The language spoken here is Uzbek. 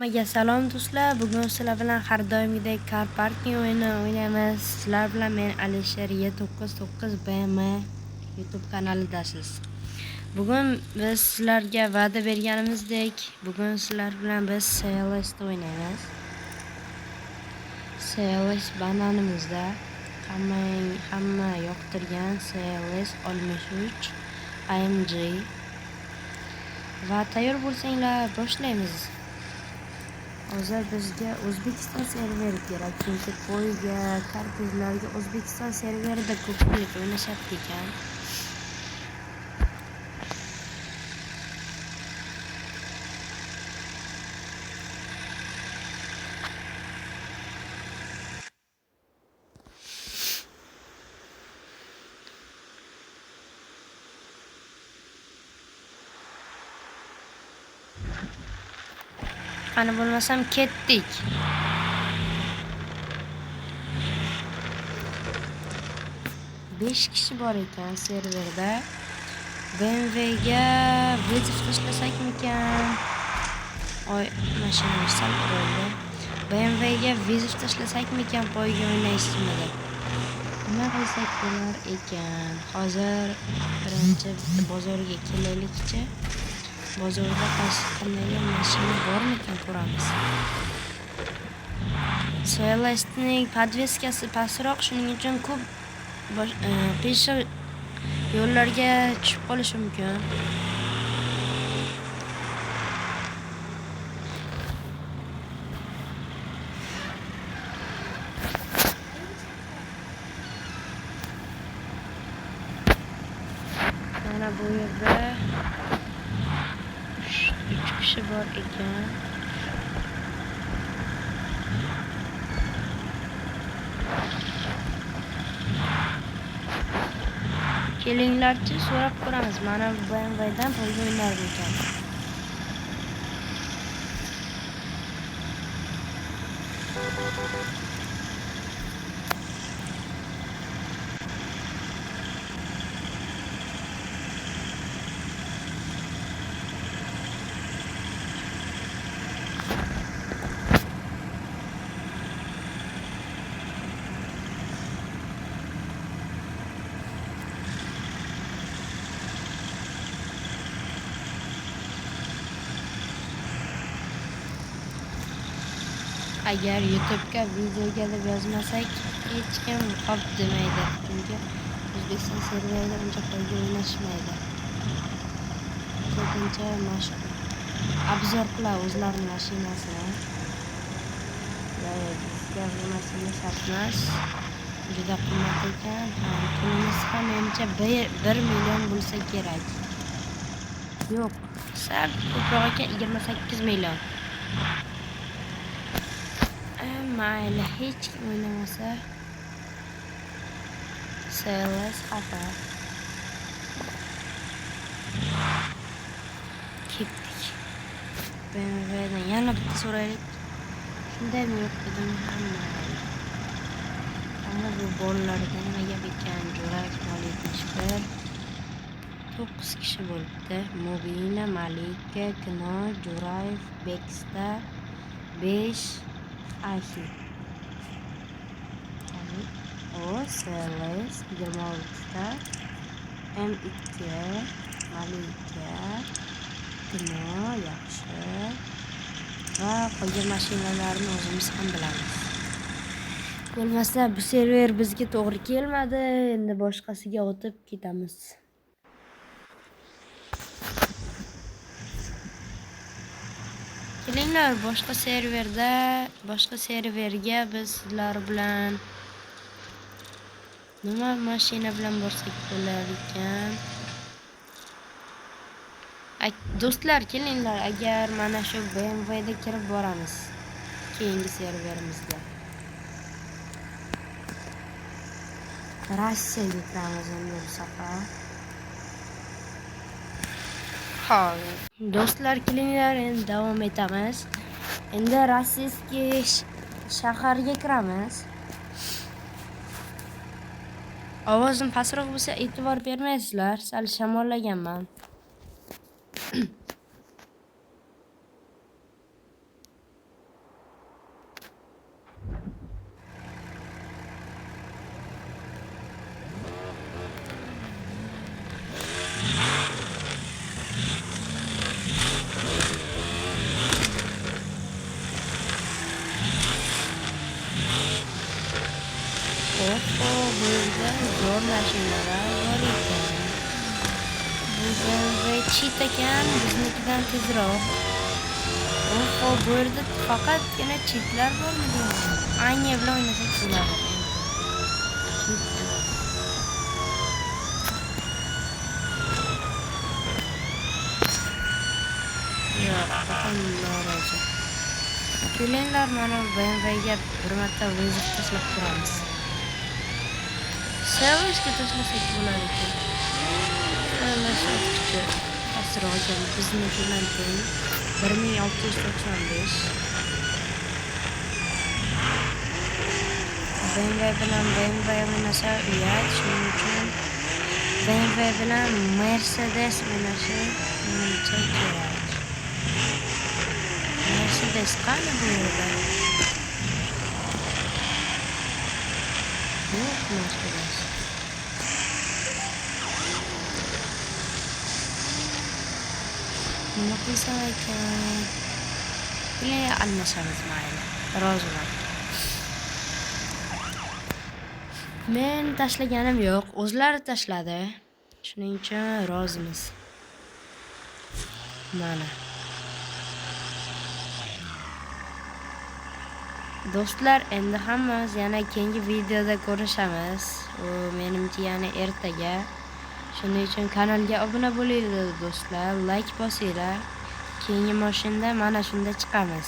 Hammaga salom do'stlar. Bugun sizlar bilan har doimgidek Car Parking o'yinini o'ynaymiz. Sizlar bilan men Alisher Y99BM YouTube kanalidasiz. Bugun biz sizlarga va'da berganimizdek, bugun sizlar bilan biz CLS o'ynaymiz. CLS bananimizda hamma yoqtirgan CLS 63 AMG va tayyor bo'lsanglar boshlaymiz. Hozir bizga O'zbekiston serveri kerak, chunki poyga, karpuzlarga O'zbekiston serverida ko'pchilik o'ynashyapti ekan. Qani bo'lmasam ketdik. Besh kishi bor ekan serverda. BMWga vызов tashlasakmikan? Oy, mashinamiz sal urildi. BMWga vызов tashlasakmikan poyga o'ynaysizmi deb. Nima qilsak bo'lar ekan? Hozir birinchi bitta bozorga kelaylikchi. Bozorda qandaydir mashina bormikan ko'ramiz. CLSning podveskasi pastroq, shuning uchun ko'p qiyshiq yo'llarga tushib qolishi mumkin. Mana bu yerda 3 kishi bor ekan. Kelinglarchi so'rab ko'ramiz. Mana bu BMWdan poyga o'ynarmikan? Agar YouTube'ga videoga deb yozmasak, hech kim hop demaydi. Chunki O'zbekiston serverida uncha poyga o'ynashmaydi. Ko'pincha obzor qiladi o'zlarining mashinasini. Bizga bu mashina shart emas. Juda qimmat ekan. Ha, pulimiz ham menimcha 1 million bo'lsa kerak. Yo'q, sal ko'proq ekan, 28 million. Mayli, hech kim o'ynamasa CLS xafa. Ketdik. BMWdan yana bitta so'raylik. Shundaymi yo'q dedim, mayli. Ana bu bolalarda nima gap ekan? Jo'rayev 071 9 kishi bo'libdi. Mubina, Malika, Kino, Jo'rayev, Beksta 5 Ahi. O CLS 26 ta M2 Malika Kino yaxshi va qolgan mashinalarni o'zimiz ham bilamiz. Bo'lmasa bu server bizga to'g'ri kelmadi. Endi boshqasiga o'tib ketamiz. Kelinglar boshqa serverda, boshqa serverga biz sizlar bilan nima mashina bilan borsak bo'lar ekan? Do'stlar, kelinglar, agar mana shu BMWda kirib boramiz keyingi serverimizga. Rossiyaga kiramiz endi bu safar. Hozir. Do'stlar, kelinglar, endi davom etamiz. Endi Rossiyskiy shaharga kiramiz. Ovozim pastroq bo'lsa e'tibor bermaysizlar, sal shamollaganman. mashinalar bor ekan. Bu BMW cheat ekan, biznikidan tezroq. Oho, bu yerda faqatgina cheatlar bormi deyman. Anya bilan o'ynasak bo'ladi. Cheat. Yo'q, faqat norozi. Kelinglar, mana BMWga bir marta vızov tashlab ko'ramiz. Service'ga tashlasak bo'ladi ekan. Service pastroq ekan, bizniki bilan teng. 1695. BMW bilan BMW o'ynasa uyat, shuning uchun BMW bilan Mercedes o'ynashi menimcha kerak. Mercedes qani bu yerda? Yo'q Mercedes. Nima qilsam ekan? Keling, almashamiz mayli. Roziman. Men tashlaganim yo'q, o'zlari tashladi. Shuning uchun rozimiz. Mana. Do'stlar, endi hammamiz yana keyingi videoda ko'rishamiz. U menimcha yana ertaga. Shuning uchun kanalga obuna bo'linglar do'stlar, like bosinglar. Keyingi mashinada mana shunda chiqamiz.